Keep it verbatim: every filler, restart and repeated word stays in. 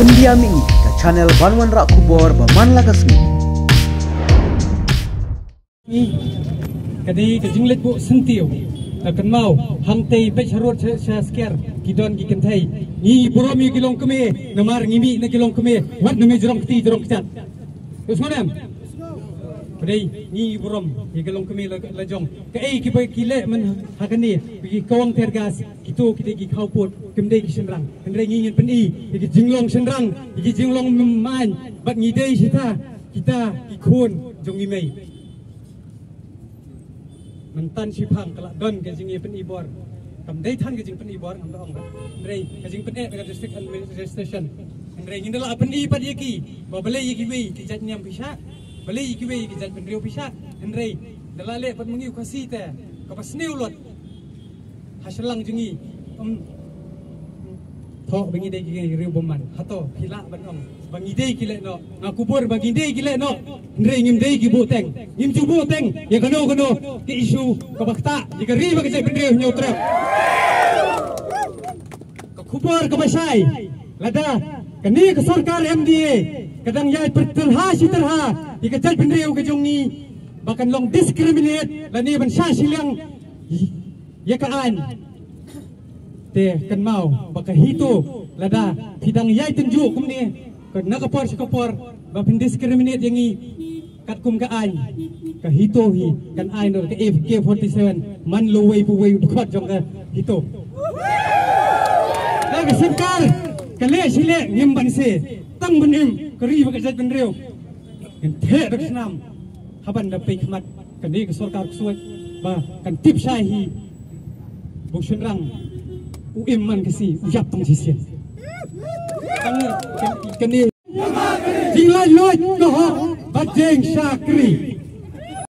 India Mini, ka channel ban wanrah khubor ba man la ka sngi. Ka dei ka jingleit buh syntiew. Ka kynmaw hangtei peit harud sha, sha skiar ki don ki kynthei. Ngi burom ïa ki longkmie namar ngi mih na ki longkmie wat na me jrong kti jrong kjat. Ka sngewdem. Ka dei ngi burom ïa ki longkmie la, la jong. Kaei kiba ki leh man ha kane ki kawang tear gas. Kito ki dei ki khawpud, kim dei ki shynrang. Hynrei ngi ngin pyni ïa ki jinglong shynrang, ïa ki jinglong main, bad ngi dei shita kita ki khun jong ngi mei. Mynta shiphang ka la don ka jingïapyni bor. Kam dei than ka jingpyni bor ngam da ong ba. Hynrei ka jingpyni ka district administration. Hynrei ngin da la pyni pat ïa ki ba balei ïa kiwei ki jait niam pisa, balei ïa kiwei ki jait bynriew pisa. Hynrei da la leh pat ma ngi u Khasi te kaba sniew lut. Ha shyllangj jong ngi. Um. Thoh ba ngi dei ki riew bymman. Hato phi lah ban ong ba ngi dei ki leh noh? Nga kubur ba ngi dei ki leh noh. Hynrei ngim dei ki buhteng. Ngim ju buhteng ïa kano kano ka issue kaba ktah ïa ka ri bad ka jaitbynriew Hynñiewtrep. Ka khubor kaba shai, lada kane ka sorkar M D A ka dang ïai pyrtylha shi tyrha ïa ka jaitbynriew ka jong ngi ba kan long discriminate lane ban shah shiliang ïa ka aiñ. Te kynmaw ba ka HITO lada phi dang ïai tynjuh kumne ka na ka por sha ka por ba phin discriminate ïa ngi katkum ka aiñ, ka HITO hi kan ai noh ka A K forty-seven man la uwei pa uwei u dkhot jong ka HITO. Ka sorkar ka leh shi leh ngim banse tang ban im ka ri bad ka jaitbynriew. Ngin theh da ka snam haba da peit khmat kane ka sorkar ksuid ba kan tip shai hi. Ba u shynrang u im man Khasi u ïap tang shisien. Kane, kane jinglaitluid ka hok bad jingshakri.